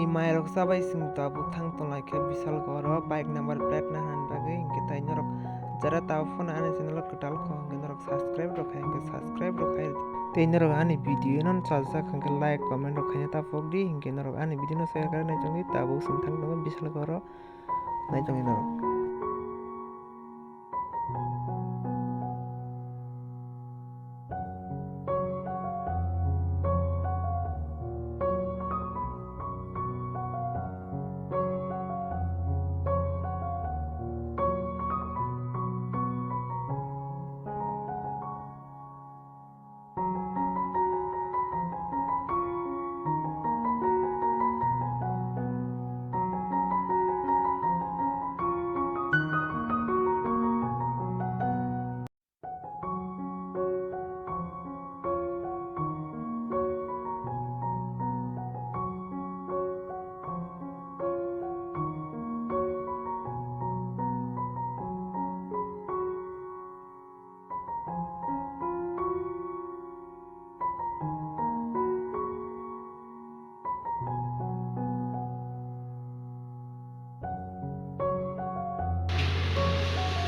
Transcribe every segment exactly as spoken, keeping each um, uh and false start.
Mairok chabai chwng tabuk thang tonglai khe Bishalgarh o bike number plate nahani bagwi, hinkhe tai norok jara tabuk phano ani channel o kwtal kho, hinkhe norok subscribe rok khai, hinkhe subscribe rok khai. Tei norok ani video no chajak hinkhe like, comment rok khaina ta pok di, hinkhe norok ani video no share khe nai chongdi, tabuk chwng thang tongo Bishalgarh o. Nai tongwi norok.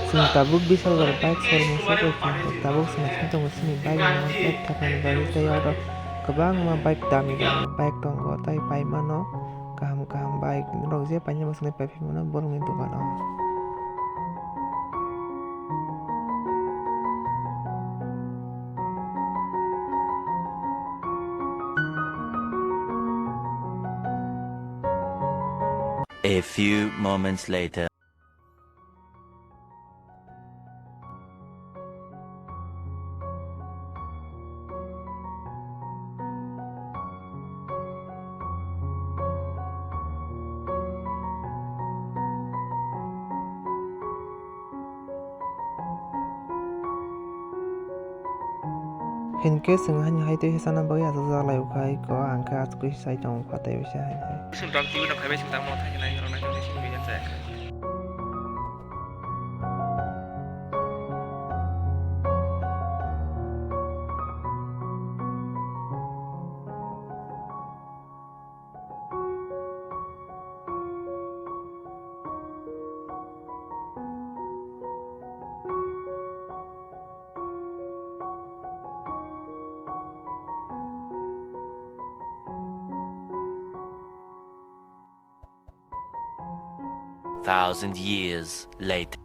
Chwng tabuk Bishalgarh bike showroom o sogwi tongo. Tabuk chwng naising tongo chini bike no bike thapnani bagwi, tei oro kwbangma bike dami dami bike tongo, tei pai mano kaham kaham bike. Norok je paina mwswknai pai phai mano borokni dogano. A few moments later. Hinkhe chwng haino hai tei sana bagwi achukjak lai o khai ko, ang khe achugwi sai tongo kha tei bisa hai hai. Chwng tong T V no khaibai chwng tamo thai nai rw nai tong sini bijan chaya. Thousand years later.